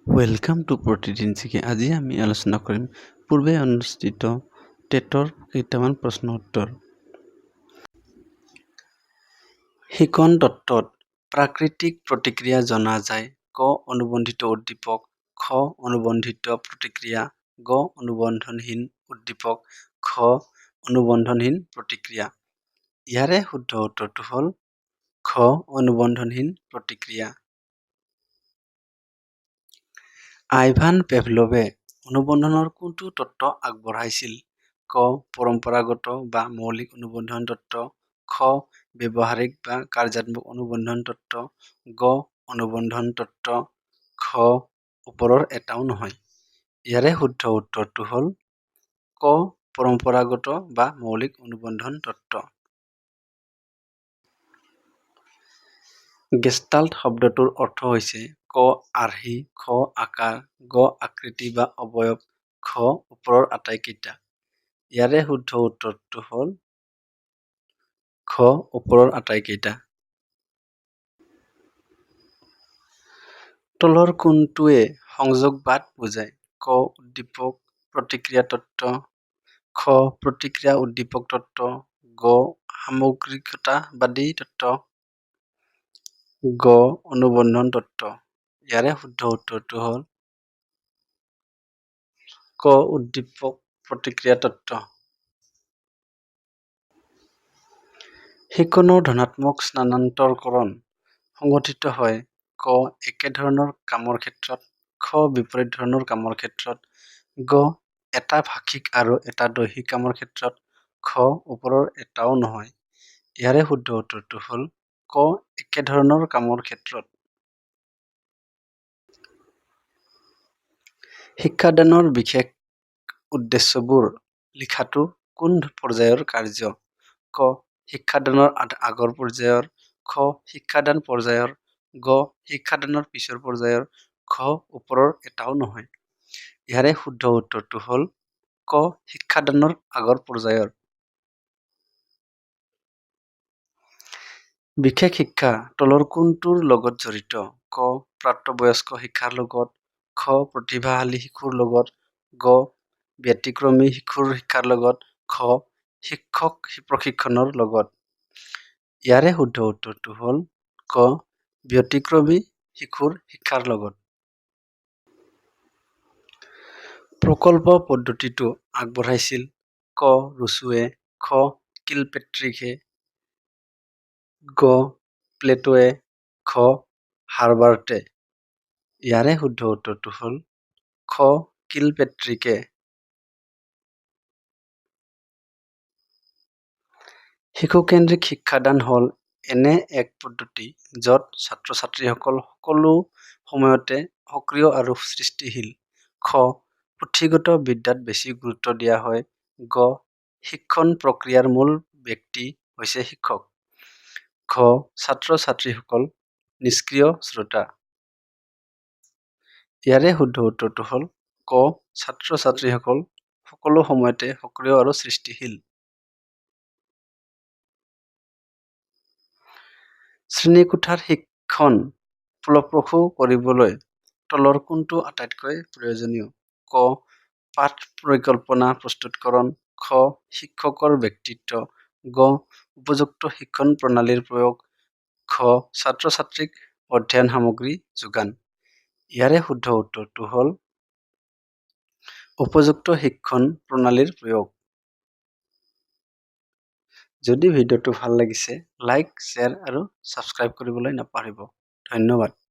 Welcome to প্ৰতিদিন জিকে। আজি আমি আলোচনা কৰিম পূৰ্বে অনুষ্ঠিত টেটৰ কেইটামান প্ৰশ্ন উত্তৰ। শিকন তত্ত্বত প্ৰাকৃতিক প্ৰতিক্ৰিয়া জনা যায় ক অনুবন্ধিত উদ্দীপক, খ অনুবন্ধিত প্ৰতিক্ৰিয়া, গ অনুবন্ধনহীন উদ্দীপক, ঘ অনুবন্ধনহীন প্ৰতিক্ৰিয়া। ইয়াৰে শুদ্ধ উত্তৰটো হ'ল ঘ অনুবন্ধনহীন প্ৰতিক্ৰিয়া। আইভান পেভলভে অনুবন্ধনৰ কোনটো তত্ত্ব আগবঢ়াইছিল? ক পৰম্পৰাগত বা মৌলিক অনুবন্ধন তত্ত্ব, খ ব্যৱহাৰিক বা কাৰ্যাত্মক অনুবন্ধন তত্ত্ব, গ অনুবন্ধন তত্ত্ব, ঘ ওপৰৰ এটাও নহয়। ইয়াৰে শুদ্ধ উত্তৰটো হ'ল ক পৰম্পৰাগত বা মৌলিক অনুবন্ধন তত্ত্ব। গেষ্টাল্ট শব্দটোৰ অৰ্থ হৈছে ক আৰ্হি, খ আকাৰ, গ আকৃতি বা অবয়ব, ঘ ওপৰৰ আটাইকেইটা। ইয়াৰে শুদ্ধ উত্তৰটো হ'ল ঘ ওপৰৰ আটাইকেইটা। তলৰ কোনটোৱে সংযোগবাদ বুজায়? ক উদ্দীপক প্ৰতিক্ৰিয়া তত্ত্ব, খ প্ৰতিক্ৰিয়া উদ্দীপক তত্ত্ব, গ সামগ্ৰিকতাবাদী তত্ত্ব, গ অনুবন্ধন তত্ত্ব। ইয়াৰে শুদ্ধ উত্তৰটো হ'ল ক উদ্দীপক প্ৰতিক্ৰিয়া তত্ত্ব। শিকনৰ ধনাত্মক স্থানান্তৰকৰণ সংঘটিত হয় ক একে ধৰণৰ কামৰ ক্ষেত্ৰত, খ বিপৰীত ধৰণৰ কামৰ ক্ষেত্ৰত, গ এটা ভাষিক আৰু এটা দৈহিক কামৰ ক্ষেত্ৰত, ঘ ওপৰৰ এটাও নহয়। ইয়াৰে শুদ্ধ উত্তৰটো হ'ল ক একে ধৰণৰ কামৰ ক্ষেত্ৰত। শিক্ষাদানৰ বিশেষ উদ্দেশ্যবোৰ লিখাটো কোন পৰ্যায়ৰ কাৰ্য? ক শিক্ষাদানৰ আগৰ পৰ্যায়ৰ, খ শিক্ষাদান পৰ্যায়ৰ, গ শিক্ষাদানৰ পিছৰ পৰ্যায়ৰ, ঘ ওপৰৰ এটাও নহয়। ইয়াৰে শুদ্ধ উত্তৰটো হ'ল ক শিক্ষাদানৰ আগৰ পৰ্যায়ৰ। বিশেষ শিক্ষা তলৰ কোনটোৰ লগত জড়িত? ক প্ৰাপ্তবয়স্ক শিক্ষাৰ লগত, খ প্ৰতিভাশালী শিশুৰ লগত, গ ব্যতিক্ৰমী শিশুৰ শিক্ষাৰ লগত, ঘ শিক্ষক প্ৰশিক্ষণৰ লগত। ইয়াৰে শুদ্ধ উত্তৰটো হ'ল ক ব্যতিক্ৰমী শিশুৰ শিক্ষাৰ লগত। প্ৰকল্প পদ্ধতিটো আগবঢ়াইছিল ক ৰুছোৱে, খ কিলপেট্ৰিকে, গ প্লেটোৱে, ঘ হাৰ্বাৰ্টে। ইয়াৰে শুদ্ধ উত্তৰটো হ'ল খ কিলপেট্ৰিকে। শিশুকেন্দ্ৰিক শিক্ষাদান হ'ল এনে এক পদ্ধতি য'ত ছাত্ৰ-ছাত্ৰীসকল সকলো সময়তে সক্ৰিয় আৰু সৃষ্টিশীল। খ পুথিগত বিদ্যাত বেছি গুৰুত্ব দিয়া হয়, গ শিক্ষণ প্ৰক্ৰিয়াৰ মূল ব্যক্তি হৈছে শিক্ষক, ঘ ছাত্ৰ-ছাত্ৰীসকল নিষ্ক্ৰিয় শ্ৰোতা। ইয়াৰে শুদ্ধ উত্তৰটো হ'ল ক ছাত্ৰ-ছাত্ৰীসকল সকলো সময়তে সক্ৰিয় আৰু সৃষ্টিশীল। শ্ৰেণীকোঠাৰ শিক্ষণ ফলপ্ৰসূ কৰিবলৈ তলৰ কোনটো আটাইতকৈ প্ৰয়োজনীয়? ক পাঠ পৰিকল্পনা প্ৰস্তুতকৰণ, খ শিক্ষকৰ ব্যক্তিত্ব, গ উপযুক্ত শিক্ষণ প্ৰণালীৰ প্ৰয়োগ, ঘ ছাত্ৰ-ছাত্ৰীক অধ্যয়ন সামগ্ৰী যোগান। ইয়াৰে শুদ্ধ উত্তৰটো হ'ল উপযুক্ত শিক্ষণ প্ৰণালীৰ প্ৰয়োগ। যদি ভিডিঅ'টো ভাল লাগিছে, লাইক, শ্বেয়াৰ আৰু ছাবস্ক্ৰাইব কৰিবলৈ নাপাহৰিব। ধন্যবাদ।